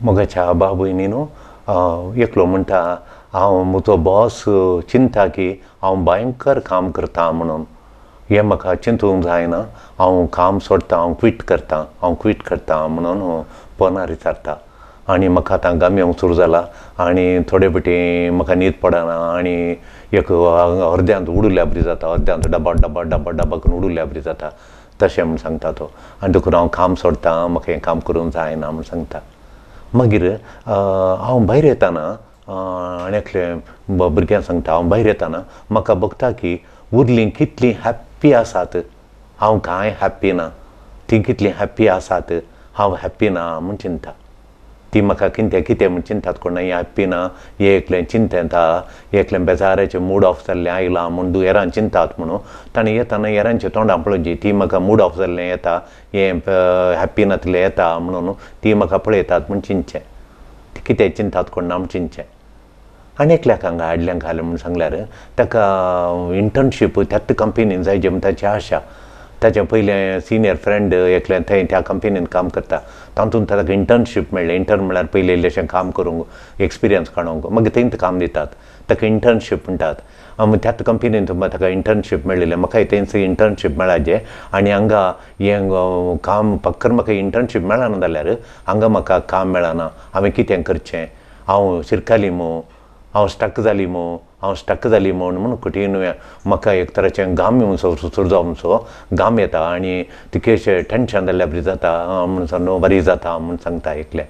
मोगाच्या बाबूय न्हू एकलो म्हणटा हांव म्हजो बॉस चिंता की हांव भयंकर काम करता म्हणून, हें म्हाका चिंतूंक जायना, हांव काम सोडटा, हांव क्वीट करता, हांव क्वीट करता म्हणून फोनार विचारता. आनी म्हाका आतां घाम येवंक सुरू जाला आनी थोडे फावटी म्हाका न्हीद पडना आनी एक अर्द्यांत उडुल्या बरी जाता, अर्द्यांत डबा डबा डबा डबा करून उडुल्या बरी जाता तशें म्हूण सांगता तो. आनी देखून हांव काम सोडटा, म्हाका हें काम करूंक जायना म्हूण सांगता. मागीर हांव भायर येताना आनी एकले भुरग्यांक सांगता, हांव भायर येताना म्हाका भोगता की उरलीं कितलीं हॅप्पी आसात, हांव कांय हॅप्पी ना, तीं कितलीं हॅप्पी आसात, हांव हॅप्पी ना म्हूण चिंता. ती म्हाका कितें कितें म्हूण चिंतात कोण ना, हें हॅप्पी ना, हें एकलें चिंतेता, एकलें बेजाराचें मूड ऑफ जाल्लें आयलां म्हूण हेरां चिंतात म्हणून ताणें येताना हेरांच्या तोंडां पळोवची, ती म्हाका मूड ऑफ जाल्लें येता, हें हॅप्पी नातलें येता म्हणून ती म्हाका पळयतात म्हूण चिंतचें, ती कितें चिंतात कोण ना म्हूण चिंतचें. आनी एकल्याक हांगा हाडलें घालें म्हूण सांगल्यार ताका इंटर्नशीप त्याच कंपनीन जाय म्हूण ताची आशा. ताचें पयलें सिनियर फ्रेंड एकलें थंय त्या कंपनीन काम करता, तातूंत ताका इंटर्नशीप मेळ्ळें. इंटर्न म्हळ्यार पयलीं इल्लेशें काम करूंक एक्सपिरियन्स काडूंक, मागीर थंयच काम दितात, ताका इंटर्नशीप म्हणटात. त्याच कंपनीन ताका इंटर्नशीप मेळिल्लें, म्हाकाय थंयच इंटर्नशीप मेळाचें आनी हांगा हें काम पक्कर म्हाका इंटर्नशीप मेळना जाल्यार हांगा म्हाका काम मेळना, हांवें कितें करचें, हांव शिरकाली मू, हांव स्टक जाली मू, हांव स्टक जाली म्हूण म्हणून कठीण म्हाका एक तरेचें घाम येवचो सुरू जावचो घाम येता आनी तिकेशें टेंशन जाल्ल्या बरी जाता म्हूण सांग बरी जाता म्हूण सांगता एकलें.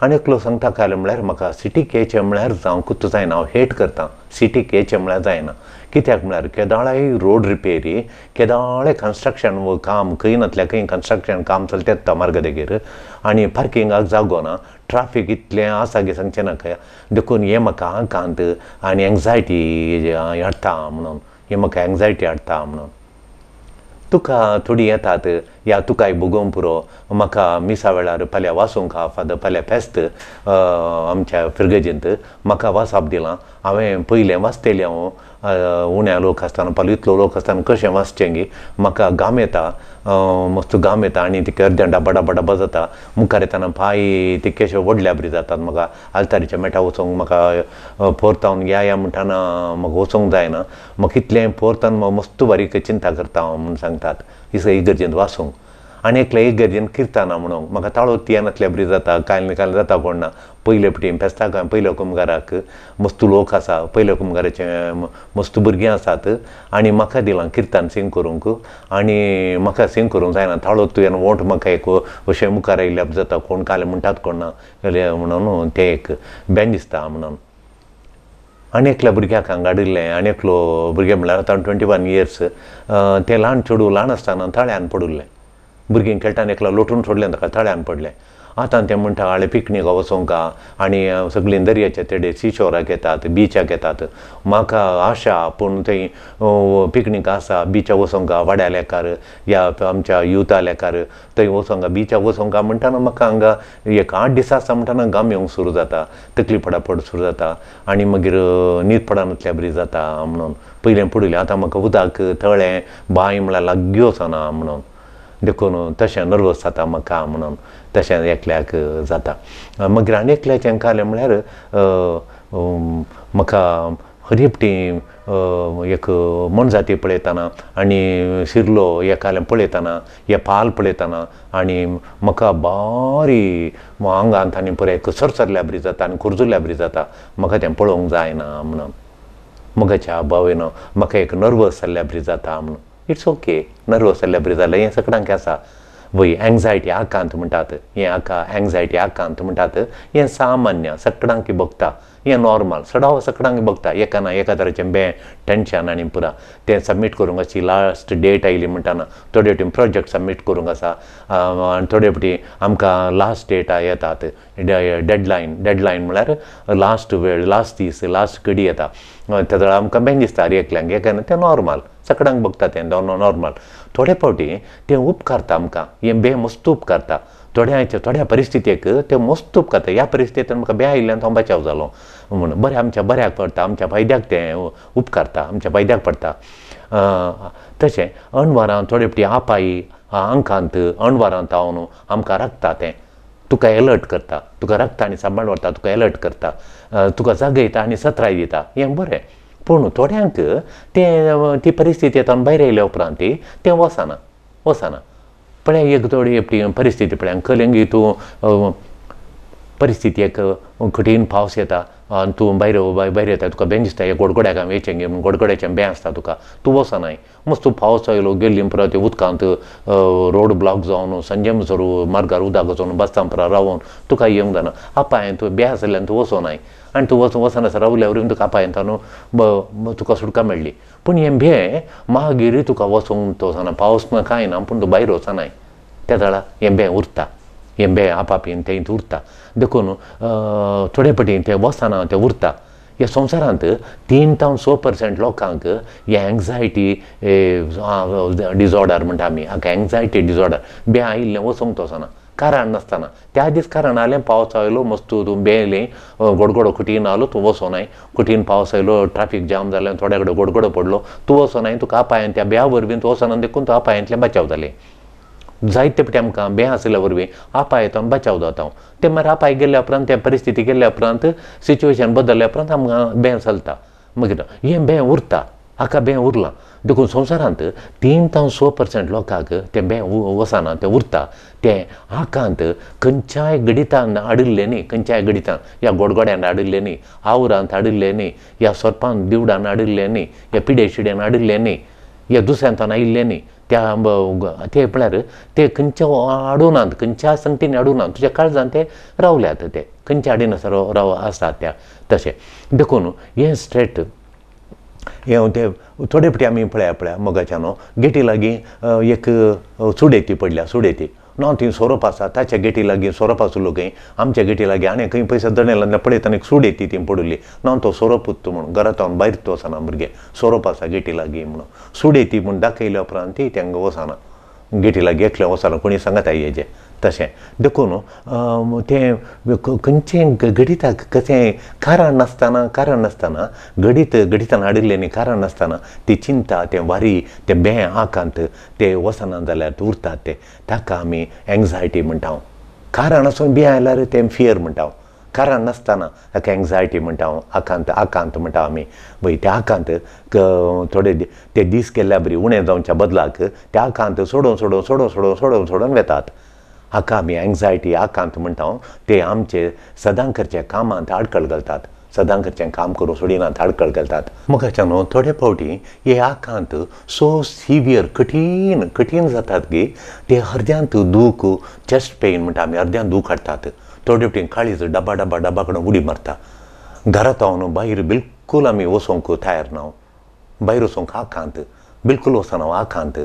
आनी एकलो सांगता काय म्हळ्यार म्हाका सिटीक येचें म्हळ्यार जावंकूच जायना, हांव हेट करता सिटीक येचें म्हळ्यार जायना. कित्याक म्हळ्यार केदाळाय रोड रिपेरी, केदाळे कन्स्ट्रक्शन काम, खंय नातल्या खंय कन्स्ट्रक्शन काम चलता मार्गदेगेर आनी पार्किंगाक जागो ना, ट्राफीक इतलें आसा की सांगचें नाका, देखून हें म्हाका आकांत आनी एंग्जायटी हाडटा म्हणून, हें म्हाका एंग्जायटी हाडटा म्हणून. तुका थोडीं येतात या तुकाय भोगोवंक पुरो, म्हाका मिसा वेळार फाल्यां वाचूंक आहा फादर, फाल्यां फेस्त आमच्या फिर्गजेंत, म्हाका वाचप दिलां, हांवें पयलें वाचतलें हांव उण्या लोक आसतना, फाल्यां इतलो लोक आसतना कशें वाचचें गी, म्हाका घाम येता, मस्त घाम येता आनी तिका अर्दें डबा डबा डबा जाता, मुखार येताना पांय तितकेशे व्हडल्या बरी जातात, म्हाका आल्तारीच्या मेटा वचोंक म्हाका पोरतावन या या म्हणटाना म्हाका वचोंक जायना, म्हाका इतलें पोरतान मस्त बारीक चिंता करता हांव म्हूण सांगतात इगर्जेंत वाचूंक. आनी एकले इगर्जेन किर्ताना म्हणूंक म्हाका ताळो येनातल्या बरी जाता, कांय कांय जाता कोण ना. पयले फावटी फेस्ताक पयल्या कुमगाराक मस्त लोक आसा, पयल्या कुमगाराचे मस्त भुरगीं आसात आनी म्हाका दिलां किर्तन सिंग करूंक आनी म्हाका सिंग करूंक जायना, ताळो तुवें वोंट म्हाका एक अशें मुखार आयिल्ल्या जाता, कोण कालें म्हणटात कोण ना म्हणून तें एक बेन दिसता म्हणून. आनी एकल्या भुरग्याक हांगा हाडिल्लें, आनी एकलो भुरगें म्हळ्यार आतां 21 इयर्स, तें ल्हान चेडूं ल्हान आसतना तळ्यान पडिल्लें, भुरगीं खेळटान एकलो लोटून सोडलें ताका, तळ्यान पडलें. आतां तें म्हणटा हाळे पिकनीक वचोंक आनी सगळीं दर्याच्या तेडे सिशोराक येतात, बिचाक येतात, म्हाका आशा पूण थंय पिकनीक आसा, बिचाक वचोंक वाड्या लेकार या आमच्या युथा लेकार थंय वचोंक बिचाक वचोंक म्हणटाना म्हाका हांगा एक 8 दीस आसा म्हणटाना घाम येवंक सुरू जाता, तकली पडापड सुरू जाता आनी मागीर न्हीद पडनातल्या बरी जाता म्हणून. पयलें पडिल्लें, आतां म्हाका उदक तळें बांय म्हळ्यार लागीं वचना म्हणून, देखून तशें नर्वस जाता म्हाका म्हणून तशें एकल्याक जाता. मागीर आनी एकल्याचें कालें म्हळ्यार म्हाका हरी एक मोनजाती पळयतना आनी शिरलो हे कालें पळयतना, हे पाल पळयतना आनी म्हाका बारी आंगांत आनी पळय एक सरसरल्या बरी जाता आनी कुर्जुल्या बरी जाता, म्हाका तें पळोवंक जायना म्हणून. म्हज्या बावयनो म्हाका एक नर्वस जाल्ल्या बरी जाता म्हणून. It's okay, nervous जाल्ल्या बरी जालें हें सगळ्यांक आसा वय, एंग्जायटी आकांत म्हणटात, हें हाका एंग्जायटी आकांत म्हणटात, हें सामान्य सगळ्यांक भोगता, हें नॉर्मल सदांच सगळ्यांक भोगता, एका ना एका तरेचें बें टेंशन आनी पुरा तें सबमीट करूंक अशी लास्ट डेट आयली म्हणटाना थोडे फावटी प्रोजेक्ट सबमीट करूंक आसा आनी थोडे फावटी आमकां लास्ट डेट येतात, डेडलायन, डेडलायन म्हळ्यार लास्ट वेळ, लास्ट दीस, लास्ट घडी येता, त्या वेळार आमकां बें दिसता अरे एकल्यांक एकान तें नॉर्मल सगळ्यांक भोगता तें नॉर्मल. थोडे फावटी तें उपकारता आमकां, हें बें मस्त उपकारता थोड्यांच्या थोड्या परिस्थितीक तें मस्त उपकारता, ह्या परिस्थितीन म्हाका बें आयिल्ल्यान हांव बचाव जालो म्हूण बरें आमच्या बऱ्याक पडटा, आमच्या फायद्याक तें उपकारता, आमच्या फायद्याक पडटा. तशें अणवारां थोडे फावटी आपाई आंकांत अणवारांत हांव आमकां राखता तें, तुका एलर्ट करता, तुका रक्त आनी सांबाळ व्हरता, तुका एलर्ट करता, तुका जागयता आनी सत्राय दिता, हें बरें. पूण थोड्यांक तें ती परिस्थिती येता भायर आयल्या उपरांत तें वचना वचना. पळय एक थोडी परिस्थिती पळय कलेंगी तूं परिस्थिती एक कठीण पावस येता आनी तूं भायर भायर येता, तुका बें दिसता, एक गोडगोड्याक हांवें वयचें गे म्हूण गोडगोड्याचें बें आसता तुका, तूं वचनाय. मस्त पावस आयलो गेल्ली परत उदकांत रोड ब्लॉक जावन संजे म्हणसर मार्गार उदक वचून बसता परत रावून तुका येवंक जायना. आपायन तूं बें आसल्यान तूं वचनाय आनी तूं वचनासतना रावल्या वरवीं तुका आपायन न्हू तुका सुटका मेळ्ळी. पूण हें भें मागीर तुका वचूंक वचना, पावस ना कांय ना पूण तूं भायर वचनाय, त्या वेळार हें भें उरता, हें भें आपापीन तें उरता. देखून थोडे पटी तें वचना तें उरता. ह्या संवसारांत 3 ते 6% लोकांक हे एंग्जायटी डिसऑर्डर म्हणटा आमी, हाका एंग्जायटी डिसऑर्डर, बें आयिल्लें वचूंक वचना कारण नासतना. त्या दीस कारण आयलें, पावस आयलो मस्त तूं बें गोडगोडो कठीण आयलो तूं वचोनाय, कठीण पावस आयलो ट्राफीक जाम जालें, थोड्या कडेन गोडगोडो पडलो तूं वचोनाय, तुका आपायन त्या ब्या वरवीं तूं वचना देखून तूं आपायंतलें बचाव जालें. जायते पटी आमकां बें आशिल्ल्या वरवीं आपायतान बचाव जाता. तें मागीर आपाय गेल्ल्या उपरांत त्या परिस्थिती गेल्ल्या उपरांत सिच्युएशन बदलल्या उपरांत आमकां बें चलता, मागीर हें बें उरता, हाका बें उरलां. देखून संवसारांत 3 ते 6% लोकांक तें बें वचना तें उरता. तें आकांत खंयच्याय गणितान हाडिल्लें न्ही, खंयच्याय गणितान ह्या गोडगोड्यान हाडिल्लें न्ही, आवरांत हाडिल्लें न्ही, ह्या सोरपान दिवडान हाडिल्लें न्ही, ह्या पिडे शिड्यान हाडिल्लें न्ही, ह्या दुसऱ्यांतान आयिल्लें न्ही, त्या ते म्हळ्यार ते खंयच्या हाडूनात, खंयच्या संगतीन हाडूनात, तुज्या काळजान ते रावल्यात, ते खंयच्या हाडिनासतना राव आसात त्या तशें. देखून हें स्ट्रेट हें ते थोडे फावटी आमी पळया पळया मोगाच्या न्हू गेटी लागीं एक सुडेती पडल्या, सुडेती ना थंय सोरोप आसा, ताच्या गेटी लागीं सोरोप आसलो खंय, आमच्या गेटी लागीं आनी खंय पयशे दणेला पळयतना एक सुडेती ती पडिल्ली ना तो सोरोप उत्तो म्हणून घरांत भायर तो वचना भुरगें, सोरोप आसा गेटी लागीं म्हणून सुडेती म्हूण दाखयल्या उपरांत ती तांकां वचना, गेटी लागीं एकलें वचना, कोणी सांगता हेजें तशें. देखून तें खंयचें घडिताक कशें कारण नासतना, कारण नासतना घडीत घडितान हाडिल्लें न्ही, कारण नासतना ती चिंता, तें वारी, तें बें आकांत ते वचना जाल्यार उरतात ते, ताका आमी एंग्जायटी म्हणटा. कारण आसून बी आयल्यार तें फियर म्हणटा, कारण नासतना ताका एंग्जायटी म्हणटा, आकांत आकांत म्हणटा आमी. वय त्या आकांत थोडे ते दीस केल्ल्या बरी उणें जावच्या बदलाक त्या आकांत सोडून सोडून सोडून सोडून सोडून सोडून वेतात, हाका आमी एंग्जायटी आकांत म्हणटा. ते आमचे सदां करच्या कामांत आडखळ घालतात, सदां करचें काम करूं सोडिनात, आडखळ घालतात. मोगाच्या न्हू थोडे फावटी हे आकांत सो सिवियर कठीण कठीण जातात की ते अर्द्यांत दूख, चेस्ट पेन म्हणटा आमी, अर्द्यांत दूख हाडटात. थोडे फावटी काळीज डबा डबा डबा कडेन उडी मारता. घरांत हांव भायर बिलकूल आमी वचोंक तयार ना, भायर वचोंक आकांत बिलकूल वचना आकांत.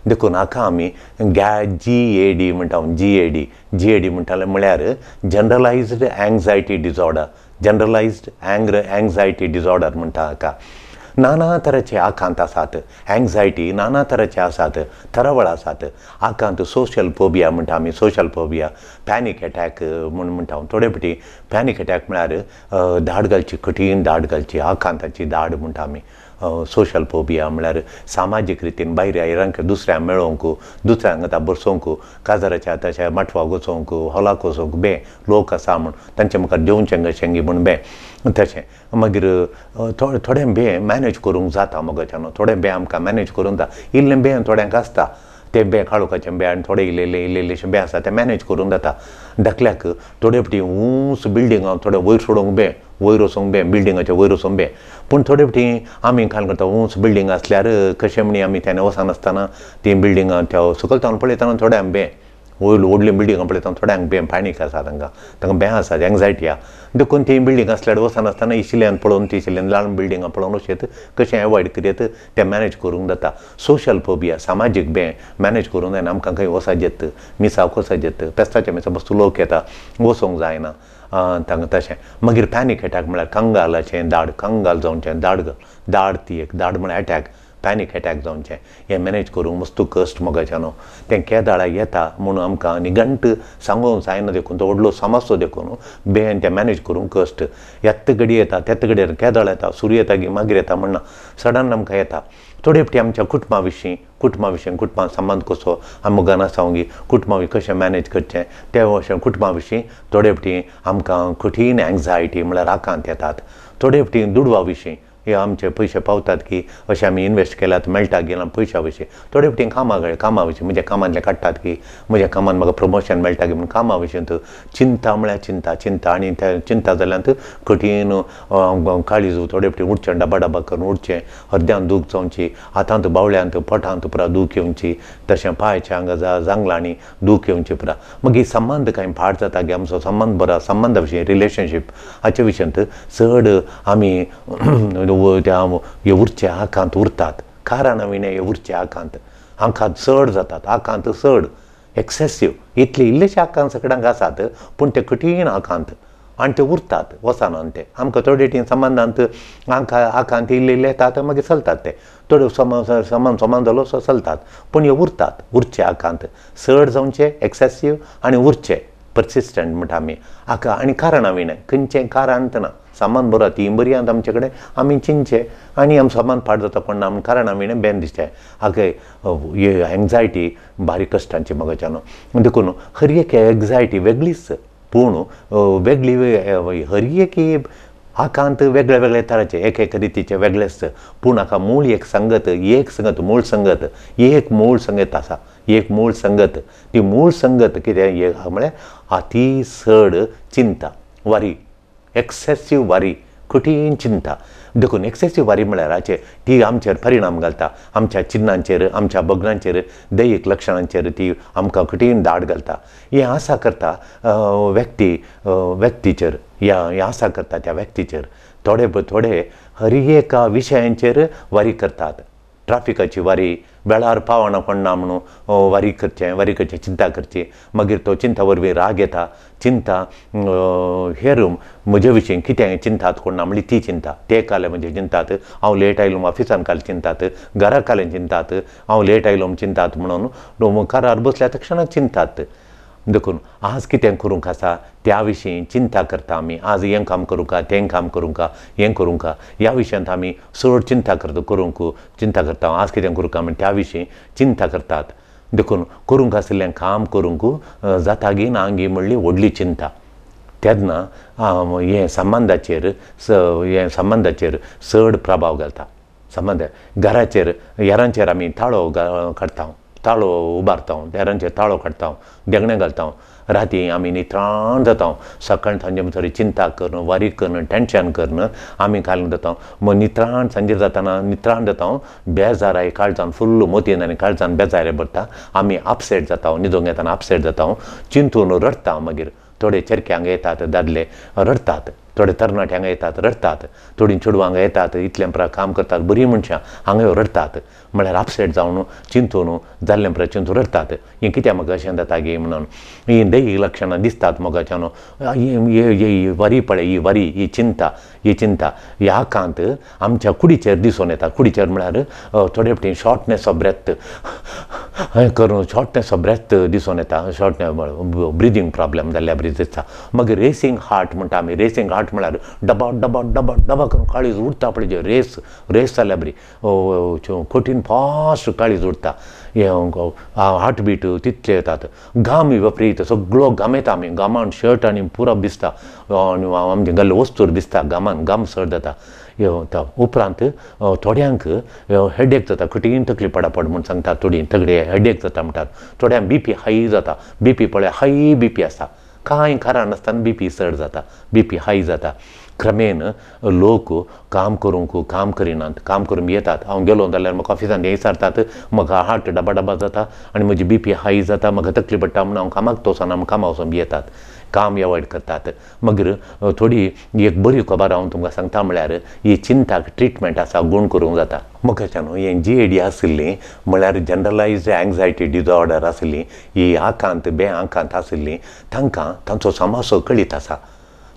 देखून हाका आमी GAD म्हणटा, GAD GAD म्हणटाले म्हळ्यार generalised anxiety disorder, generalised anxiety disorder म्हणटा हाका. नाना तरेचे आकांत आसात, एंग्जायटी नाना तरेचे आसात, थरावळ आसात. आकांत सोशल फोबिया म्हणटा आमी, सोशल फोबिया, पॅनीक एटॅक म्हूण म्हणटा. थोडे फावटी पॅनीक एटॅक म्हळ्यार धाड घालची, कठीण धाड घालची, आकांताची धाड म्हणटा आमी. सोशल फोबिया म्हळ्यार सामाजीक रितीन भायर आयरांक दुसऱ्यांक मेळोवंक, दुसऱ्यांक आतां बसोवंक, काजाराच्या तशें माटवाक वचोंक, हॉलाक वचोंक बें लोक आसा म्हूण तांचे मुखार जेवचें कशें म्हूण बें तशें. मागीर थोडें बें मॅनेज करूंक जाता मोगाच्यान, थोडें बें आमकां मॅनेज करूंक जाता, इल्लें बें थोड्यांक आसता तें बें काळोखाचें बें आनी थोडें इल्लें इल्लें इल्लें इल्लेंशें बें आसा तें मॅनेज करूंक जाता. धाकल्याक थोडे फावटी ऊंच बिल्डिंगां थोडें वयर सोडूंक बें, वयर वचोंक बें, बिल्डिंगाचें वयर वचोंक बें. पूण थोडे फावटी आमी काल करता ऊंच बिल्डींग आसल्यार कशें म्हणी आमी तेन्ना वचनासतना तीं बिल्डिंगां त्या सकयल तावन पळयतना थोड्यांक बें, वयर व्हडलीं बिल्डिंगां पळयतना थोड्यांक बें पॅनीक आसा तांकां, तांकां बें आसा, एंग्जायटी आसा. देखून तीं बिल्डींग आसल्यार वचनासतना इशिल्ल्यान पळोवन ती इशिल्ल्यान ल्हान बिल्डिंगां पळोवन वचयत कशें एवॉयड करयत तें मॅनेज करूंक जाता. सोशल फोबिया सामाजीक बें मॅनेज करूंक जायना, आमकां खंय वचत येत, मिसाक वचत येत, फेस्ताच्या मिसा बस्तू लोक येता वचोंक जायना तांकां तशें. मागीर पॅनीक एटॅक म्हळ्यार कंगालाचें दाड, कंगाल जावचें, दाड दाड ती एक दाड म्हळ्यार एटॅक, पॅनीक एटॅक जावचें, हें मॅनेज करूंक मस्तू कश्ट मोगाच्या न्हू. तें केदाळा येता म्हणून आमकां निघंट सांगूंक जायना, देखून तो व्हडलो समजतो देखून बेन तें मॅनेज करूंक कश्ट. येत्त घडी येता तेत्त घडी केदाळ येता, सुरू येता की मागीर येता म्हणना, सडन आमकां येता. थोडे फावटी आमच्या कुटुंबा विशीं कुटुंबा संबंद कसो आमी मोगान आसा गी कुटुंबा कशें मॅनेज करचें ते अशें कुटुंबा विशीं थोडे फावटी आमकां कठीण एंग्जायटी म्हळ्यार आकांत येतात. थोडे फावटी दुडवा विशीं हे आमचे पयशे पावतात की अशें आमी इनवेस्ट केल्यात मेळटा की ना पयशा विशीं. थोडे फावटी कामा विशीं म्हज्या कामांतलें काडटात की म्हज्या कामान म्हाका प्रमोशन मेळटा की म्हूण कामा विशीं चिंता म्हळ्यार चिंता चिंता आनी त्या चिंता जाल्यान कठीण काळीज थोडे फावटी उठचें डबा डबा करून उठचें, अर्द्यान दूख जावची, हातांत बावळ्यांत पोटांत पुरा दूख येवची, तशें पांयच्या हांगा जांगलांनी दूख येवची पुरा. मागीर संबंद कांय फाट जाता की आमचो संबंद बरो संबंदा विशीं रिलेशनशीप हाचे विशयांत चड आमी त्या हे उरचे आकांत उरतात. कारणा विणें हे उरचे आकांत आकांत चड जातात, आकांत चड एक्सेसीव इतले इल्लेशे आकांत सगळ्यांक आसात पूण ते कठीण आकांत आनी ते उरतात वचनात ते. आमकां थोडे टी संबंदांत आकांत इल्ले इल्ले येतात मागीर चलतात ते थोडे समान समान जालो सो चलतात पूण हे उरतात उरचे आकांत चड जावचे एक्सेसीव आनी उरचे पर्सिस्टंट म्हणटा आमी आका आनी कारणां विणें खंयचें कारण ना सामान बरो ती बरी आतां आमचे कडेन आमी चिंतचें आनी आमचो सामान पाड जाता कोण ना कारणां विणें बेन दिसचें. आगे ही एंग्जायटी बारीक कश्टांची मगच्यान देखून हर एक एंग्जायटी वेगळीच पूण वेगळी हर एक आकांत वेगळे वेगळे तराचे एक एक रितीचे वेगळेच पूण हाका मूळ एक संगत एक संगत मूळ संगत एक मूळ संगत आसा एक मूळ संगत ती मूळ संगत कितें म्हळ्यार अती चड चिंता वारी एक्सेसीव वारी कठीण चिंता. देखून एक्सेसीव वारी म्हळ्यार हाचे ती आमचेर परिणाम घालता आमच्या चिन्नांचेर आमच्या भग्नांचेर दैहीक लक्षणांचेर ती आमकां कठीण दाड घालता. हें आसा करता व्यक्ती व्यक्तीचेर ह्या हें आसा करता त्या व्यक्तीचेर थोडे थोडे हर एका विशयांचेर वारी करतात. ट्राफिकाची वारी वेळार पावना कोण ना म्हणून वारी करचें वारी करचें चिंता करची मागीर तो चिंता वरवीं राग येता चिंता हेर म्हजे विशीं कितें चिंतात कोण ना म्हणली ती चिंता ते काले म्हजे चिंतात हांव लेट आयलो ऑफिसान काल चिंतात घरा कालें चिंतात हांव लेट आयलो चिंतात म्हणून कारार बसल्या तक्षणाक चिंतात. देखून आज कितें करूंक आसा त्या विशीं चिंता करता आमी आज हें काम करूंक तें काम करूंक हें करूंक ह्या विशयांत आमी चड चिंता करता करूंक चिंता करता आज कितें करूंक आमी त्या विशीं चिंता करतात. देखून करूंक आशिल्लें काम करूंक जाता गी ना गी म्हणली व्हडली चिंता तेन्ना हें संबंदाचेर हें संबंदाचेर चड प्रभाव घालता. संबंद घराचेर हेरांचेर आमी ताळो काडटा ताळो उबारता हेरांचेर ताळो काडटा देगणें घालता राती आमी नित्राण जाता सकाळी सांजे म्हणसर चिंता करून वारी करून टेंशन करून आमी घालून जाता मग नित्राण सांजे जाताना नित्राण जाता बेजाराय काळजान फुल्ल मोतयेन आनी काळजान बेजारे भरता आमी अपसेट जाता न्हिदोंक येताना अपसेट जाता चिंतून रडटा. मागीर थोडे चेरके हांगा येतात दादले रडटात थोडे तरणाटे हांगा येतात रडटात थोडीं चेडवां हांगा येतात इतलें प्रा काम करतात बरीं मनशां हांगा रडटात म्हळ्यार अपसेट जावन चिंतून जाल्लें प्रा चिंतून रडटात हें कित्याक म्हाका अशें जाता गे म्हणून हीं दैहीक लक्षणां दिसतात मोगाच्यान ही वारी पळय ही वारी ही चिंता ही चिंता ही आकांत आमच्या कुडीचेर दिसून येता. कुडीचेर म्हळ्यार थोडे फावटी शॉर्टनेस ऑफ ब्रेथ करून शॉर्टनेस ऑफ ब्रेथ दिसून येता शॉर्टनेस ब्रिदींग प्रॉब्लम जाल्ल्या बरी दिसता. मागीर रेसींग हार्ट म्हणटा आमी रेसींग हार्ट म्हळ्यार डबा डबा डबा डबा करून काळीज उडटा पळय जे रेस रेस जाल्या बरी कठीण फास्ट काळीज उडटा हार्ट बीट तितले येतात घाम विपरीत सगळो घाम येता आमी घामान शर्ट आनी पुरो भिजता आनी आमचे घाल्ले वस्तूर भिजता घामान घाम चड जाता. उपरांत थोड्यांक हेडेक जाता कठीण तकली पडापड म्हूण सांगतात थोडीं तगडे हेडेक जाता म्हणटात थोड्यांक बीपी हाय जाता बीपी पळय हाय बीपी आसता कांय कारण नासतना बीपी चड जाता बीपी हाय जाता. क्रमेन लोक काम करूंक काम करिनात काम करूंक येतात हांव गेलो जाल्यार म्हाका ऑफिसान हे विचारतात म्हाका हार्ट डबा डबा जाता आनी म्हजी बीपी हाय जाता म्हाका तकली पडटा म्हणून हांव कामाक वचना म्हूण कामाक वचून येतात काम एवॉयड करतात. मागीर थोडी एक बरी खबर हांव तुमकां सांगता म्हळ्यार ही चिंताक ट्रिटमेंट आसा गूण करूंक जाता. मोगाच्यान हें जी ए डी आशिल्ली म्हळ्यार जनरलायज्ड एंग्जायटी डिसऑर्डर आशिल्ली ही आकांत बे आकांत आशिल्ली तांकां तांचो समस्या कळीत आसा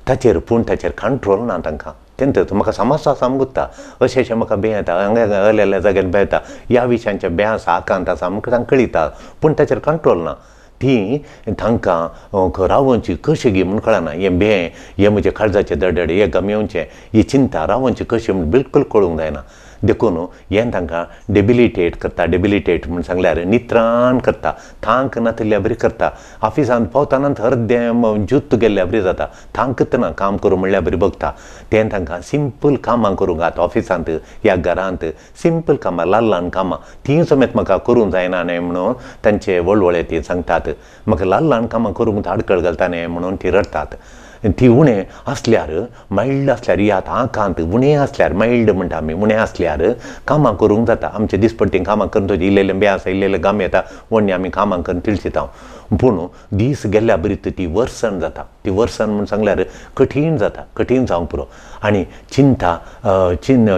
ताचेर पूण ताचेर कंट्रोल ना तांकां तेंच म्हाका समस्या आसा गुत्ता अशें अशें म्हाका बें येता हांगा हल्ल्या जाग्यार बें येता ह्या विशयांचे बें आसा आकांत आसा म्हाका तांकां कळीता पूण ताचेर कंट्रोल ना ती तांकां रावोवची कशी गी म्हूण कळना हें बें हें म्हजें काळजाचें दडदड हें गमेवचें ही चिंता रावोवची कशी म्हूण बिलकूल कळूंक जायना. देखून हें तांकां डेबिलिटेट करता. डेबिलिटेट म्हूण सांगल्यार नित्राण करता, थांक नातिल्ल्या बरी करता. ऑफिसांत पावताना अर्दें जुत्त गेल्ल्या बरी जाता, थांकत ना काम करूं म्हणल्यार बरी बगता. तें तांकां सिंपल कामां करूंक आतां ऑफिसांत या घरांत सिंपल कामां, ल्हान ल्हान कामां तीं समेत म्हाका करूंक जायना न्हय म्हणून तांचे वळवळे ती सांगतात. म्हाका ल्हान ल्हान कामां करूंक आडखळ घालता न्हय म्हणून ती रडटात. ती उणें आसल्यार मायल्ड आसल्यार यात आकांत उणें आसल्यार मायल्ड म्हणटा आमी, उणें आसल्यार कामां करूंक जाता. आमचे दिसपट्टी कामां करून तुजें इल्लें बें आसा, इल्लें गाम येता वण्णी आमी कामां करून तिळशिता. पूण दीस गेल्ल्या बरीत ती वर्सन जाता. ती वर्सन म्हूण सांगल्यार कठीण जाता, कठीण जावंक पुरो. आनी चिंता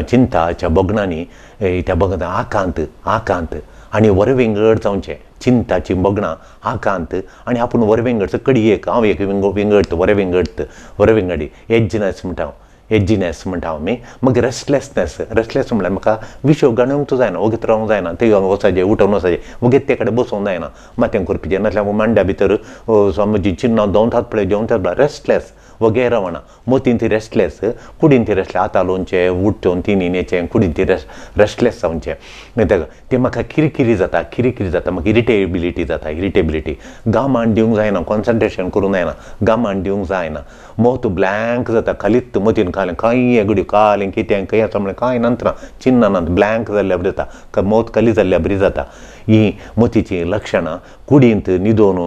चिंताच्या भोगणांनी त्या भोगणां आकांत आकांत आनी वरविंगड जावचें. चिंताची भोगणां आकांत आनी आपूण वरविंगड कडी एक हांव एक विंगड वरविंगड वरविंगडी एजिनस म्हणटा हांव, एजिनेस म्हणटा आमी. मागीर रेस्टलेसनेस, रेस्टलेस म्हणल्यार म्हाका विशो गणूंक जायना, वगीत रावंक जायना, थंय वचपाचें उठोवन वचपाचें, वगीत ते कडेन बसूंक जायना, माथ्यान करपाचें नासल्यार मांड्या भितर म्हजी चिन्नां दोवतात पळय जेवतात पळय, रेस्टलेस वगैरे रावना. मोतीन ती रेस्टलेस, कुडीन ती रेस्टलेस, आतां लोनचें उठचें तिनी येचें कुडीन ती रेस्टलेस जावचें. तें म्हाका किरकिरी जाता, किरकिरी जाता, म्हाका इरिटेबिलिटी जाता, इरिटेबिलिटी गामान दिवंक जायना, कॉन्सन्ट्रेशन करूंक जायना, गामान दिवंक जायना, मोत ब्लँक जाता, खालीत मोतीन खालें कांय एगड्यो कालें कितें खंय आसा म्हणल्यार कांय नंतरां चिन्नां नात, ब्लँक जाल्ल्या बरी जाता, मोत खाली जाल्ल्या बरी जाता. ही मोतीचीं लक्षणां कुडींत न्हिदोवन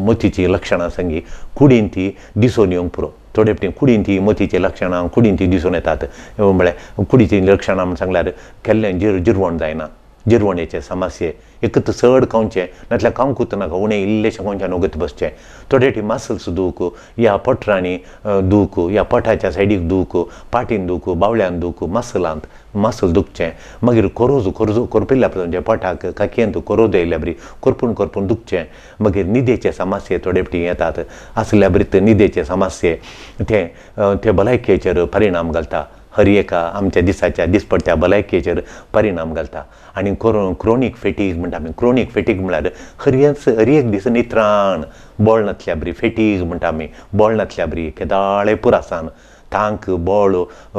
मोतीचीं लक्षणां सांगी कुडींत ती दिसून येवंक पुरो. थोडे फावटी कुडींत ती मोतीचीं लक्षणां कुडींत ती दिसून येतात. म्हळ्यार कुडीचीं लक्षणां म्हूण सांगल्यार केल्लें जिरवण जायना, जिरवणेचे समस्ये, एकच चड खावचें नातल्यार खावंकूच नाका, उणें इल्लेशें खावचें ओगत बसचें. थोडे फावटी मसल्स दूख या पोटरांनी दूख या पोटाच्या सायडीक दूख, पाटीन दूख, बावळ्यान दूख, मसलांत मसल दुखचें. मागीर कोरोज कोरोज कोरपिल्ल्या म्हणजे पोटाक काकयेंत कोरोज येयल्या बरी कोरपून कोरपून दुखचें. मागीर न्हिदेचे समस्ये थोडे फावटी येतात, आसल्या बरी न्हिदेचे समस्ये ते ते भलायकेचेर परिणाम घालता. हर एका आमच्या दिसाच्या दिसपट्ट्या भलायकेचेर परिणाम घालता. आनी क्रोनीक फेटीग म्हणटा आमी. क्रोनीक फेटीग म्हळ्यार हर एक दीस नित्राण बळ नातल्या बरी, फेटीग म्हणटा आमी, बळ नातल्या बरी, केदाळे पुरासान तांक बळ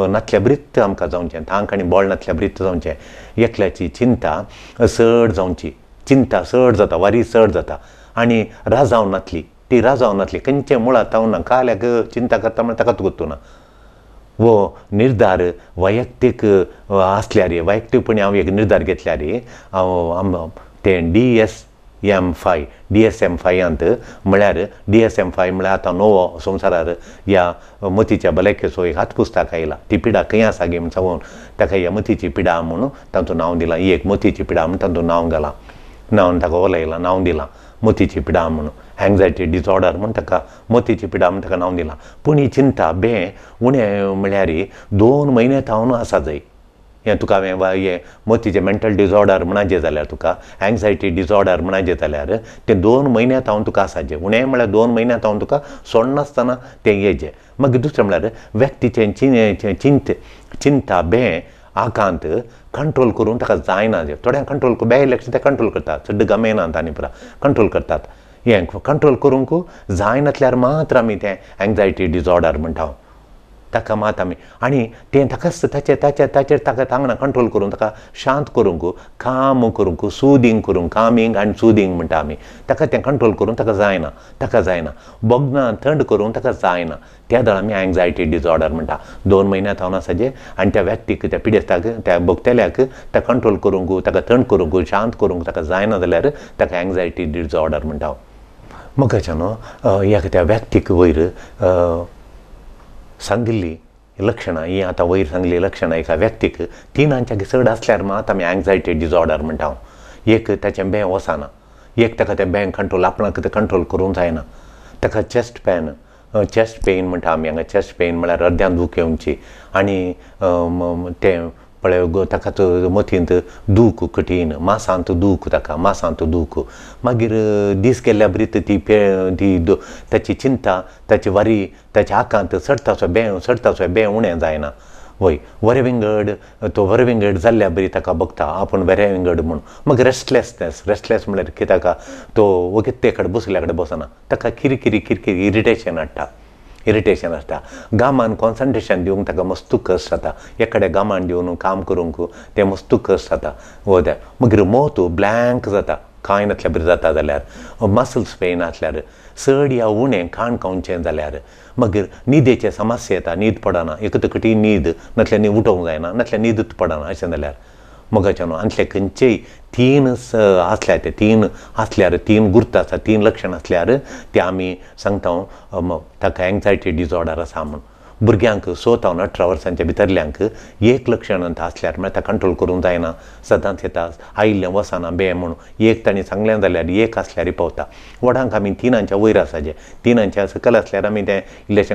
नातल्या बरीत आमकां जावचें, तांक आनी बळ नातल्या बरीत जावचें. एकल्याची चिंता चड जावची, चिंता चड जाता, वारी चड जाता आनी राजाव नातली, ती राजाव नातली खंयचे मुळां तावना काल्याक चिंता करता म्हळ्यार ताकाच गोत्तू ना. वो निर्धार वैयक्तीक आसल्यार, वैयक्तीकपणी हांव एक निर्धार घेतल्यार हांव तें DSM-5 DSM-5 म्हळ्यार DSM-5 म्हळ्यार आतां नवो संवसारार ह्या मतीच्या भलायकेचो एक हातपुस्तक आयला. ती पिडा खंय आसा गे म्हूण सांगून ताका ह्या मतीची पिडा म्हणून तातूंत नांव दिलां. ही एक मतीची पिडा म्हूण तातूंत नांव घालां, नांव ताका उलयलां, नांव दिलां मतीची पिडा म्हणून, एंग्जायटी डिसऑर्डर म्हूण ताका मतीची पिडा म्हूण ताका नांव दिलां. पूण ही चिंता बें उणें म्हळ्यार 2 म्हयने थावन आसा जाय. हें तुका हांवें हें मतीचें मेंटल डिसऑर्डर म्हणाचें जाल्यार, तुका एंग्जायटी डिसऑर्डर म्हणाचें जाल्यार तें 2 म्हयन्या थावन तुका आसाचें, उणें म्हळ्यार 2 म्हयन्या थावन तुका सोडनासतना तें येचें. मागीर दुसरें म्हळ्यार व्यक्तीचें चिंता बें आकांत कंट्रोल करून ताका जायना. थोड्यांक कंट्रोल बें लक्ष ते कंट्रोल करतात, चड गमेनात आनी पुरा कंट्रोल करतात. हें कंट्रोल करूंक जायनातल्यार मात्र आमी तें एंग्जायटी डिसऑर्डर म्हणटा ताका मात आमी. आनी तें ताकाच ताचेर ताचेर ताचेर ताका तांगना कंट्रोल करून ताका शांत करूंक, काम करूंक, सुदींग करूंक, कामींग आनी सुदींग म्हणटा आमी, ताका तें कंट्रोल करूंक ताका जायना, ताका जायना, भोगना थंड करूंक ताका जायना. त्या दळ आमी एंग्जायटी डिसऑर्डर म्हणटा. 2 म्हयन्या थावन आसाचें आनी त्या व्यक्तीक, त्या पिडेस्ताक, त्या भोगतल्याक ताका कंट्रोल करूंक, ताका थंड करूंक, शांत करूंक ताका जायना जाल्यार ताका एंग्जायटी डिसऑर्डर म्हणटा. मगाच्या न्हू ह्या त्या व्यक्तीक वयर सांगिल्ली लक्षणां, ही आतां वयर सांगिल्ली लक्षणां एका व्यक्तीक 3 चड आसल्यार मात आमी एंग्जायटी डिसऑर्डर म्हणटा. एक ताचें बें वचना, एक ताका तें बें कंट्रोल आपणाक तें कंट्रोल करूंक जायना, ताका चेस्ट पेन, चेस्ट पेन म्हणटा आमी हांगा. चेस्ट पेन म्हळ्यार अर्द्यान दूख येवची आनी तें पळय ताका मतींत दूख कठीण, मासांत दूख, ताका मासांत दूख. मागीर दीस गेल्ल्या बरीत ती ती ताची चिंता, ताची वारी, ताचे आकांत चडतासो बें चडतासो बें उणें जायना. वय वरे विंगड तो वरे विंगड जाल्ल्या बरी ताका बगता आपूण वेरे विंगड म्हूण. मागीर रेस्टलेसनेस, रेस्टलेस म्हळ्यार कितें ताका तो वगीत ते कडेन बसल्या कडेन बसना, ताका किरकिरी किरकिरी इरिटेशन हाडटा. इरिटेशन आसता. गामान कॉन्सन्ट्रेशन दिवंक ताका मस्तू कश्ट जाता. एक कडेन गामान दिवन काम करूंक तें मस्तू कश्ट जाता. मागीर मोत ब्लँक जाता, कांय नासल्यार बरें जाता जाल्यार, मसल्स पेन आसल्यार, चड या उणें खाण खावचें जाल्यार, मागीर न्हिदेचे समस्या येता, न्हीद पडना, एक तर कठीण न्हीद नासल्यार न्ही उठोवंक जायना, नासल्यार न्हीदच पडना अशें जाल्यार मोगाचें न्हू. आनी खंयचेय तीन आसल्यार ते तीन आसल्यार तीन गुर्त आसा, तीन लक्षण आसल्यार ते आमी सांगता ताका एंग्जायटी डिसऑर्डर आसा म्हूण. भुरग्यांक 6 तावन 18 वर्सांच्या भितरल्यांक एक लक्षण आसल्यार म्हळ्यार ताका कंट्रोल करूंक जायना, सदांच येता आयिल्लें वचना बे म्हूण एक तांणी सांगलें जाल्यार एक आसल्यार पावता. व्हडांक आमी 3 वयर आसाचें, 3 सकयल आसल्यार आमी तें इल्लेशें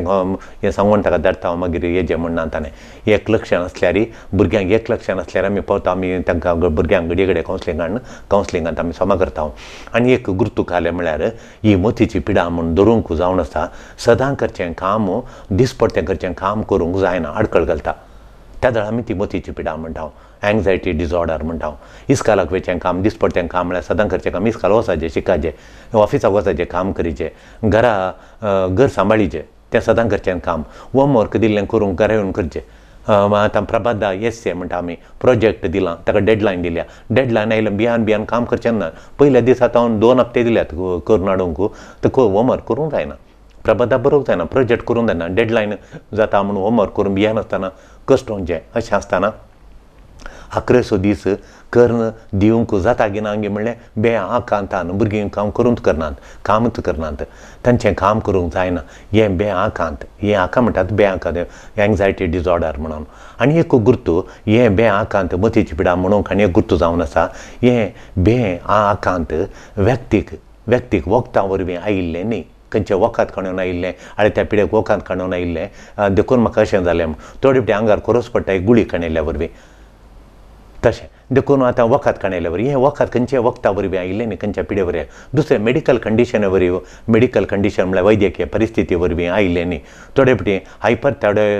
हें सांगून ताका धाडटा मागीर हेजें म्हणना ताणें. एक लक्षण आसल्यार भुरग्यांक एक लक्षण आसल्यार आमी पावता, आमी तांकां भुरग्यांक घडये घडये कावन्सिलिंग हाडून कावन्सिलिंगांत आमी समा करता. आनी एक गुर्तूक आलें म्हळ्यार ही मतीची पिडा म्हूण धरूंक जावन आसा, सदां करचें काम दिसपडटें करचें काम करूंक जायना, आडखळ घालता, त्या वेळार आमी ती मतीची पिडा म्हणटा, एंग्जायटी डिसऑर्डर म्हणटा. इस्कालाक वयचें काम दिसपडटें काम म्हळ्यार सदां करचें काम, इस्काल वचाचें शिकाचें, ऑफिसाक वचाचें काम करीचें, घरा घर सांबाळीचें, तें सदां करचें काम, होमवर्क दिल्लें करूंक घरा येवन करचें. आतां प्रभादा एसे म्हणटा आमी, प्रोजेक्ट दिलां ताका डेडलायन दिल्या, डेडलायन आयलें बियान बियान काम करचें ना, पयल्या दिसा तावन 2 हप्ते दिल्यात करून हाडूंक, तर होमवर्क करूंक जायना, प्रबंधा बरोवंक जायना, प्रोजेक्ट करूंक जायना, डेडलायन जाता म्हणून होमवर्क करून बियान आसतना कश्ट वचचें अशें आसतना 11 दीस करून दिवंक जाता गी ना गी म्हणलें बे आकांतान भुरगीं काम करूंक करनात, कामच करनात, तांचें काम करूंक जायना, हें बे आकांत, हें हाका म्हणटात बे आकांत एंग्जायटी डिसऑर्डर म्हणून. आनी एक गुर्तू हें बे आकांत मतीची पिडा म्हणूंक आनी एक गुर्तू जावन आसा, हें बे आकांत व्यक्तीक व्यक्तीक वखदां वरवीं आयिल्लें न्ही, खंयचें वखद काडून आयिल्लें आनी त्या पिडेक वखद काडून आयिल्लें देखून म्हाका अशें जालें, थोडे फावटी आंगार खोरोस पडटा एक गुळी काडिल्ल्या वरवीं, तशें देखून आतां वखद काडिल्ल्या वरवीं, हें वखद खंयच्या वखदा वरवीं आयिल्लें न्ही, खंयच्या पिडे वरवीं, दुसरें मेडिकल कंडिशना वरवीं, मेडिकल कंडिशन म्हळ्यार वैद्यकीय परिस्थिती वरवीं आयिल्लें न्ही. थोडे फावटी हायपर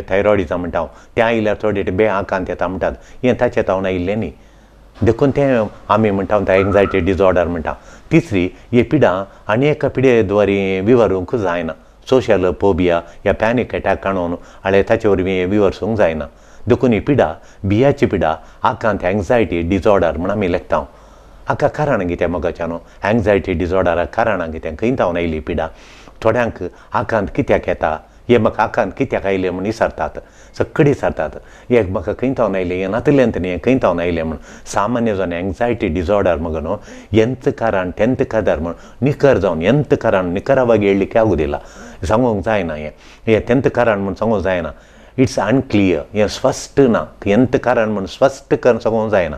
थायरॉयडिजम म्हणटा हांव, तें आयल्यार थोडे फावटी बे आकांत येता म्हणटात, हें ताचें तावन आयिल्लें न्ही, देखून तें आमी म्हणटा एंग्जायटी डिसऑर्डर म्हणटा. तिसरी ही पिडा आनी एका पिडे द्वारे विवरूंक जायना, सोशल फोबिया या पॅनीक एटॅक काडून आनी ताचे वरवीं विवरसूंक जायना, देखून ही पिडा बियाची पिडा आकांत एंग्जायटी डिसऑर्डर म्हूण आमी लेखता. हाका कारणां कितें मोगाच्या न्हू, एंग्जायटी डिसऑर्डराक कारणां कितें, खंय तावन आयली पिडा, थोड्यांक आकांत कित्याक येता, हे म्हाका आकांत कित्याक आयलें म्हूण विचारतात, सगळीं विचारतात, हे म्हाका खंय तावन आयलें, हें नातलें न्ही, हें खंय तावन आयलें म्हूण. सामान्य जावन एंग्जायटी डिसऑर्डर मगो न्हू ಎಂತ कारण तेंत कादार म्हूण निकर जावन ಎಂತ कारण निकराವಾಗಿ ಹೇಳಲಿಕ್ಕೆ ಆಗುದಿಲ್ಲ, सांगूंक जायना, हें हें तेंत कारण म्हूण सांगूंक जायना, it's unclear, हें स्पश्ट ना, ಎಂತ कारण म्हूण स्पश्ट करून सांगूंक जायना.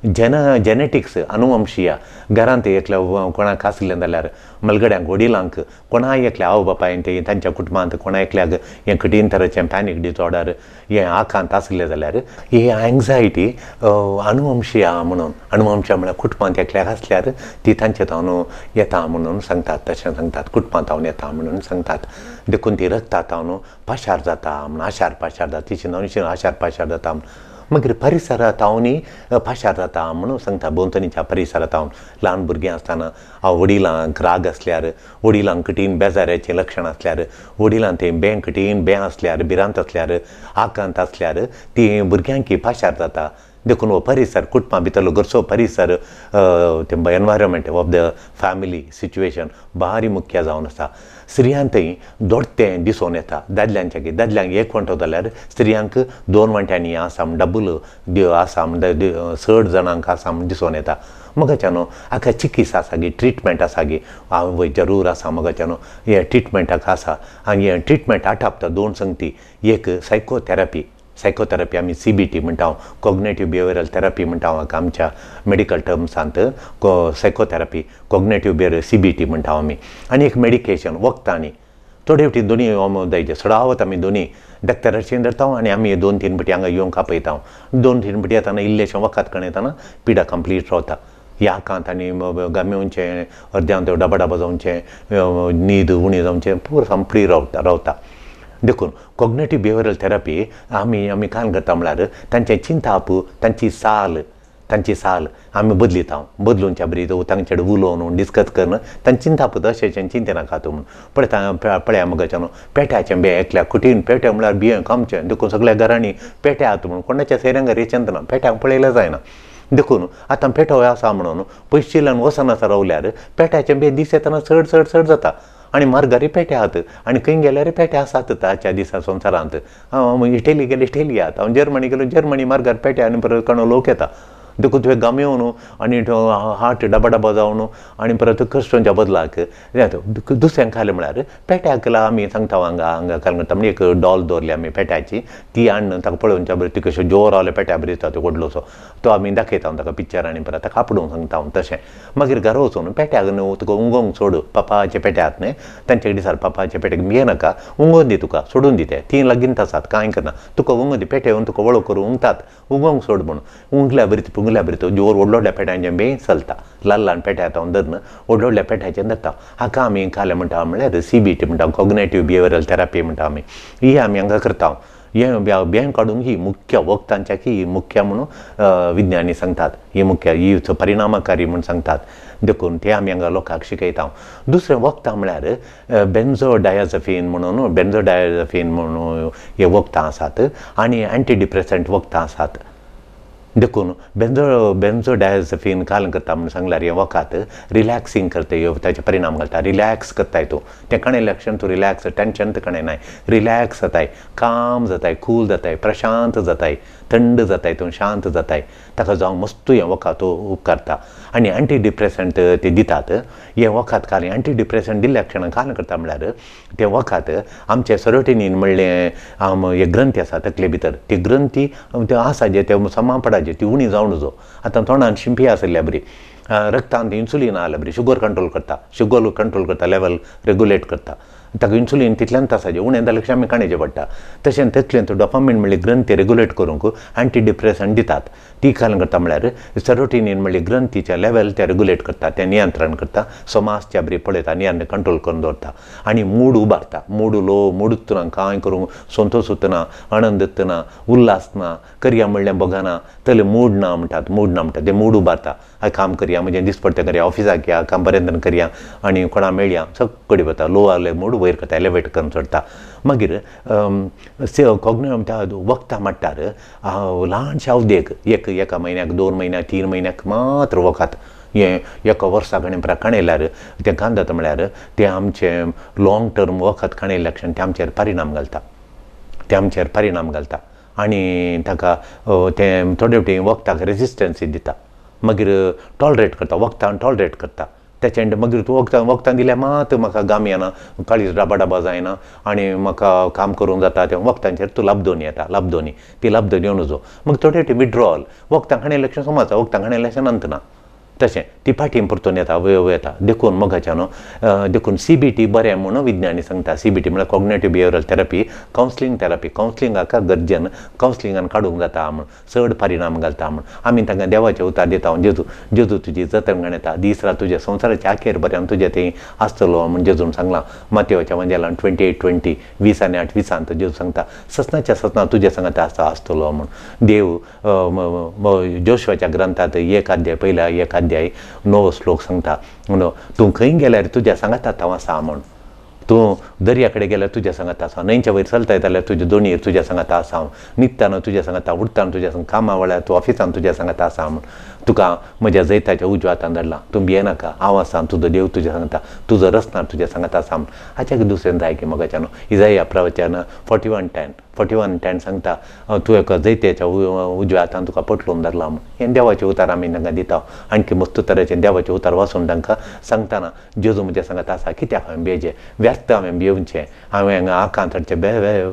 जेनेटिक्स अनुवंशीय घरांत एकल्या कोणाक आसलें जाल्यार मलगड्यांक वडिलांक कोणा एकल्या आवय बापायन ते तांच्या कुटुंबांत कोणा एकल्याक हें कठीण तरेचें पॅनीक डिसऑर्डर हें आकांत आसलें जाल्यार ही एंग्जायटी अनुवंशीय म्हणून, अनुवंशीय म्हळ्यार कुटुंबांत एकल्याक आसल्यार ती तांचे तावन येता म्हणून सांगतात, तशें सांगतात, कुटुंबांत तावन येता म्हणून सांगतात, देखून ती रक्ता तावन पाशार जाता म्हूण, आशार पाशार जाता, तिशी आशार पाशार जाता म्हूण. मागीर परिसरा तावनी पाशार जाता म्हणून सांगता, भोंवतणीच्या परिसरा तावन ल्हान भुरगीं आसतना वडिलांक राग आसल्यार, वडिलांक कठीण बेजाराचें लक्षण आसल्यार, वडिलांक तें बें कठीण बें आसल्यार, भिरांत आसल्यार, आकांत आसल्यार ती भुरग्यांकी पाशार जाता. देखून हो परिसर कुटुंबा भितरलो घरचो परिसर ते environment of the family situation भारी मुख्य जावन आसा. स्त्रियांतय दोडतें दिसून येता दादल्यांच्या, की दादल्यांक एक वांटो जाल्यार स्त्रियांक 2 वांट्यांनी आसा म्हण डबल आसा म्हण चड जाणांक आसा म्हण दिसून येता. मगाच्या न्हू हाका चिकित्सा आसा गी, ट्रिटमेंट आसा गी, आवय जरूर आसा मगाच्या न्हू हे ट्रिटमेंटाक आसा. आनी हे ट्रिटमेंट आटापता 2 संगती, एक सायकोथेरपी, सायकोथेरपी आमी CBT म्हणटा, कॉग्नेटिव्ह बिहेवियरल थेरपी म्हणटा हाका आमच्या मेडिकल टर्म्सांत सायकोथेरपी, कॉग्नेटिव्ह बिहेवियर CBT म्हणटा आमी. आनी एक मेडिकेशन वखदांनी, थोडे फावटी दोनी जायचे सडावत आमी दोनी डॉक्टराचेर धरता आनी आमी 2-3 फावटी हांगा येवंक आपयता, 2-3 फावटी येतना इल्लेशें वखद कण येतना पिडा कंप्लीट रावता. ह्या आकांत आनी गमेवचें, अर्द्यान डबा डबा जावचें, न्हीद उणी जावचें, पुरो सामकी रावता रावता. देखून कॉग्नेटिव्ह बिहेवियरल थेरपी आमी आमी काम करता म्हळ्यार तांचें चिंताप, तांची चाल, तांची साल आमी बदलिता बदलूनच्या बरी तांचे उलोवन डिस्कस करून तांचे चिंताप अशें चिंते नाका तूं म्हणून पळयता पळया मगाच्या न्हू पेट्याचें बें एकल्या कठीण पेटे म्हळ्यार बियें कामचें देखून सगळ्या घरांनी पेटे आहात म्हणून कोणाच्या सैऱ्यांक रेचंत ना पेट्यांक पळयलें जायना देखून आतां पेटो आसा म्हणून पयशिल्ल्यान वचनासा रावल्यार पेट्याचें बें दीस येतना चड चड चड जाता आनी मार्गारी पेटे आहात आनी खंय गेल्यार पेटे आसात आतांच्या दिसा संवसारांत. हांव इटली गेलो इटली आहात, हांव जर्मनी गेलो जर्मनी मार्गार पेटे आनी परत कोणो लोक येता देखून तुवें गाम येवन आनी हार्ट डबा डबा जावन आनी परत कश्टोंच्या बदलाक दुसऱ्यांक खालें म्हळ्यार पेट्याक आमी सांगता हांगा हांगा कलंगता म्हणजे एक डॉल दवरली आमी पेट्याची ती हाडून ताका पळोवच्या बरी ती कश्यो जोर रावले पेट्या बरी दिसता तो व्हडलोसो तो आमी दाखयता ताका पिक्चर आनी परत ताका आपडूंक सांगता हांव. तशें मागीर घरा वचून पेट्याक न्हू तुका उंगोवंक सोड पापाचे पेटे आहात न्हय तांचे कडेन दिसार पापाचे पेट्याक भिये नाका उंगोवन दी तुका सोडून दी ते तीं लागींच आसात कांय करना तुका उंगोवन दी पेटे येवन तुका वळख करून उंगतात उंगोवंक सोड म्हणून उंगल्या बरी उंगल्या बरी तो जोर व्हडल्या व्हडल्या पेट्यांचें बें चलता ल्हान ल्हान पेट्या हांव धरून व्हडल्या व्हडल्या पेट्याचें धरता. हाका आमी खालें म्हणटा म्हळ्यार CBT म्हणटा कॉग्नेटिव्ह बिहेवियरल थेरपी म्हणटा आमी ही आमी हांगा करता. हें बें काडूंक ही मुख्य वखदांच्या ही मुख्य म्हणून विज्ञानी सांगतात ही मुख्य ही परिणामकारी म्हूण सांगतात देखून ते आमी हांगा लोकांक शिकयता. दुसरें वखदां म्हळ्यार बेन्झोडायझफीन म्हणून बेन्झोडायझफीन म्हणून हे वखदां आसात आनी एंटीडिप्रेसंट वखदां आसात देखून बेन्झोडायझफीन काल करता म्हूण सांगल्यार हें वखद रिलॅक्सिंग करता ह्यो ताचे परिणाम घालता रिलॅक्स करताय तूं तें काणें लक्षण तूं रिलॅक्स टेंशन तुका नाय रिलॅक्स जाताय काम जाताय कूल जाताय प्रशांत जाताय थंड जाताय तूं शांत जाताय ताका जावं मस्त हें वखद उपकारता. आनी एंटीडिप्रेसंट ते दितात हें वखद काल एंटीडिप्रेसंट दिल्ल्या क्षणाक काल करता म्हळ्यार तें वखद आमचें सेरोटोनीन म्हणलें हे ग्रंथी आसा तकले भितर ती ग्रंथी आसा जे ते समा पडाचे ती उणी जावन जो आतां तोंडान शिंपी आसल्या बरी रक्तांत इन्सुलीन आसल्या बरी शुगर कंट्रोल करता शुगर कंट्रोल करता लेवल रेगुलेट करता ताका इन्सुलीन तितल्यान आसाचें उणें जाल्यार आमी काणयचें पडटा. तशें तकलेंत डॉपामीन म्हणली ग्रंथी रेगुलेट करूंक एंटीडिप्रेसंट दितात ती काल करता म्हळ्यार सेरोटोनीन म्हणली ग्रंथीचें लेवल तें रेगुलेट करता तें नियंत्रण करता समाजच्या बरी पळयता नियंत्रण कंट्रोल करून दवरता आनी मूड उबारता मूड लो मूड ना कांय करूंक संतोश ना आनंद ना उल्हास ना करया म्हणलें बगना तले मूड ना म्हणटात मूड ना म्हणटात तें मूड उबारता हांवें काम करया म्हणजे दिसपडटें करया ऑफिसाक या काम बरें करया आनी कोणा मेळया सगळी वता लो आहले मूड वयर करता एलिवेट करून चडटा. मागीर वखदां म्हणटार ल्हानशे अवधेक एक एका म्हयन्याक 2 म्हयन्याक 3 म्हयन्याक मात्र वखद हें एका वर्सा कडेन काणयल्यार तें कांय जाता म्हळ्यार तें आमचें लॉंग टर्म वखद काणयल्या क्षण तें आमचेर परिणाम घालता तें आमचेर परिणाम घालता आनी ताका तें थोडे फावटी वखदाक रेजिस्टन्सी दिता मागीर टॉलरेट करता वखदां टॉलरेट करता तेचे मागीर तूं वखदां वखदां दिल्यार मात म्हाका गाम येना काळीज डबा डबा जायना आनी म्हाका काम करूंक जाता तें वखदांचेर तूं लाबदोनी येता लाबदोनी ती लाबदोनी येवन जो मागीर थोडे फावटी विड्रॉल वखदां खाणें लक्ष समज वखदां खाणें लक्ष नंतर ना तशें ती फाटीं परतून येता वय येता देखून मोगाच्या न्हू देखून CBT बरें म्हणून विज्ञानी सांगता. CBT म्हळ्यार cognitive behavioural therapy counselling therapy कावन्सिलिंगाक गरजेन कावन्सिलिंगान काडूंक जाता म्हूण चड परिणाम घालता म्हूण आमी तांकां देवाचें उतार दिता. जेजू जेजू तुजी जतन येता दीस रात तुज्या संवसाराच्या आखेर पर्यंत तुजें थंय आसतलो म्हूण जेजून सांगलां. मातेवाच्या वंजेलान 28:20 20 आनी 8 20 जेजू सांगता ससनाच्या ससना तुज्या सांगता आसता आसतलो म्हूण. देव जोशवाच्या ग्रंथांत 1 अध्याय पयल्या 1 अध्याय 9 श्लोक सांगता म्हणून तूं खंय गेल्यार तुज्या सांगाता हांव आसा म्हूण तूं दर्या कडेन गेल्यार तुज्या सांगाता आसा न्हंयच्या वयर चलता जाल्यार तुज्या दोणयेर तुज्या सांगाता आसा हांव न्हिदतना तुज्या सांगाता उठतना तुज्या सांग कामा वेळार तूं ऑफिसान तुज्या सांगाता आसा म्हूण तुका म्हज्या जैताच्या उजव्या हातान धाडला तूं भियेनाका हांव आसा तुजो देव तुज्या सांगता तुजो रचणार तुज्या सांगाता आसा म्हूण. हाच्या दुसरें जाय की मोगाच्यान इजाया प्रवचन 41:10 सांगता तूं एका जैत्याच्या उजव्या हातान तुका पटलून धरला म्हूण. हें देवाचें उतार आमी तांकां दिता आणखी मस्त तरेचें देवाचें उतार वाचून तांकां सांगतना जेजू म्हज्या सांगाता आसा कित्याक हांवें भियेचें व्यर्थ हांवें भियेवचें हांवें हांगा आकांत हाडचें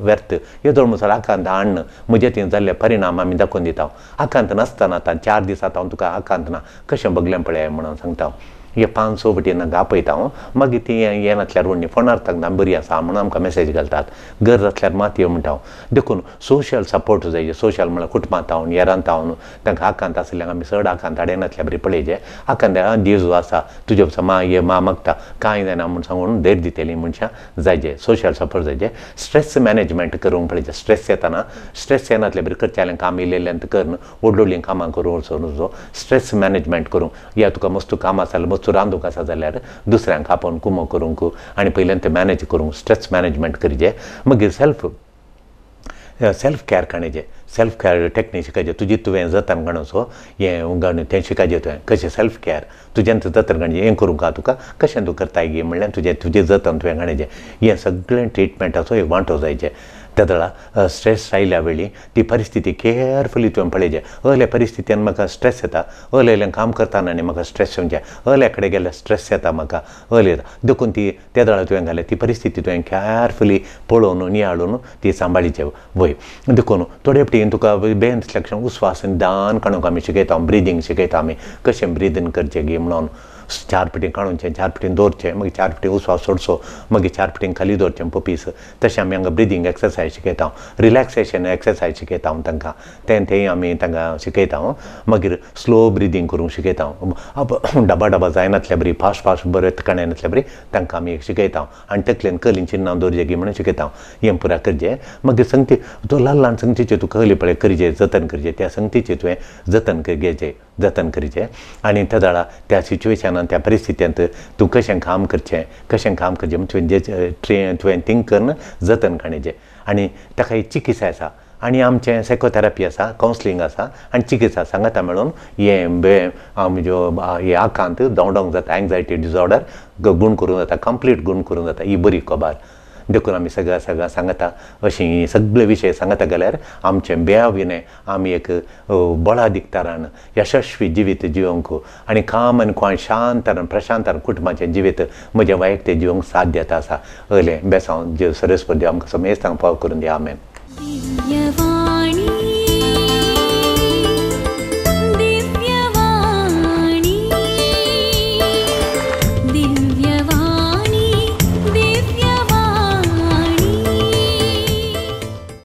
व्यर्थ येदोळ म्हणसर आकांत हाडन म्हजे थंय जाल्ले परिणाम आमी दाखोवन दिता. आकांत नासतना आतां 4 दीस आतां तुका आकांत ना कशें बगलें पळय म्हणून सांगता. हे 5-6 वटेन आपयता हांव. मागीर ती येनासल्यार व्हडली फोनार तांकां बरी आसा म्हणून आमकां मॅसेज घालतात. गरज आसल्यार मात यो म्हणटा हांव. देखून सोशल सपोर्ट जाय. सोशल म्हळ्यार कुटुंबांत हांव येरांत हांव तांकां आकांत आसल्यार आमी चड आकांत हाडनासल्या बरी पळयचे. आकांत जेजू आसा तुजे मा ये मा मागता कांय जायना म्हूण सांगून धैर्य दितली मनशां जायचे. सोशल सपोर्ट जायचे. स्ट्रेस मॅनेजमेंट करूंक पळयचें. स्ट्रेस येताना स्ट्रेस येनासल्या बरी करचें काम इल्लें कर व्हडलीं व्हडलीं कामां करूंक वचून स्ट्रेस मॅनेजमेंट करूंक. या तुका मस्त काम आसा जाल्यार मस्त रांदूंक आसा जाल्यार दुसऱ्यांक आपोवन कुमो करूंक आनी पयल्यान तें मॅनेज करूंक स्ट्रेस मॅनेजमेंट करचें. मागीर सेल्फ कॅर काडचें. सेल्फ कॅर टॅक्नीक शिकायचें. तुजी तुवें जतन काडचो हें गाणें तें शिकायचें तुवें कशें सेल्फ कॅर तुज्यान जतन काडचें हें करूंक तुका कशें तूं करताय गी म्हणल्यार तुजें तुजें जतन तुवें काडचें. हें सगळें ट्रिटमेंटाचो एक वांटो जायचें. तेदळा स्ट्रेस आयल्या वेळी ती परिस्थिती केअरफुली तुवें पळयचें. अहल्या परिस्थितीन म्हाका स्ट्रेस येता, अहलें काम करतना आनी म्हाका स्ट्रेस येवचें, अहल्या कडेन गेल्यार स्ट्रेस येता म्हाका अहले येता. देखून ती तेदळा तुवें घाल्या ती परिस्थिती तुवें केअरफुली पळोवन नियाळून ती सांबाळीचें वय. देखून थोडे फावटी तुका बेन दिसल्या क्षण उस्वास दान काडूंक आमी शिकयता, ब्रिदींग शिकयता आमी कशें ब्रिदींग करचें गी म्हणून. 4 पटी काडूचें, 4 पटी दवरचें, मागीर 4 पटी उस्वास सोडचो, मागीर 4 पटी खाली दवरचें पपीस. तशें आमी हांगा ब्रिदींग एक्सरसायज शिकयता, रिलॅक्सेशन एक्सरसायज शिकयता हांव तांकां, तें तेंय आमी तांकां शिकयता. मागीर स्लो ब्रिदींग करूंक शिकयता. डबा डबा जायनातल्या बरी फास्ट फास्ट बरें काडनातल्या बरी तांकां आमी शिकयता आनी तकलेन कलीन चिन्नां दवरचें गी म्हणून शिकयता. हें पुरा करचें. मागीर संगती तो ल्हान ल्हान संगतीचें तूं कहली पळय करचें जतन करचें, त्या संगतीचें तुवें जतन घेवचें जतन करचें आनी तेदळा त्या सिच्युएशनान त्या परिस्थितींत तूं कशें काम करचें कशें काम करचें म्हण तुवें जे ट्रेन तुवें थिंक करून जतन काडचें. आनी ताका एक चिकित्सा आसा आनी आमचें सायकोथेरपी आसा, कावन्सिलींग आसा आनी चिकित्सा सांगाता मेळून हें आमच्यो हे आकांत धांवडावंक जाता, एंग्जायटी डिसऑर्डर गूण करूंक जाता, कंप्लीट गूण करूंक जाता. ही बरी खबर. देखून आमी सगळ्या सगळ्या सांगता अशीं सगळे विशय सांगता गेल्यार आमचें बेविने आमी एक बळादिकतारान यशस्वी जिवीत जिवंक आनी काम आनी कोण शांतान प्रशांतान कुटुंबाचें जिवीत म्हजें वैयक्तीक जिवंक साध्यता आसा. अहलें बेसांव जेव सरस्पती आमकां समेस्तांक पाव करून दी. आमेन.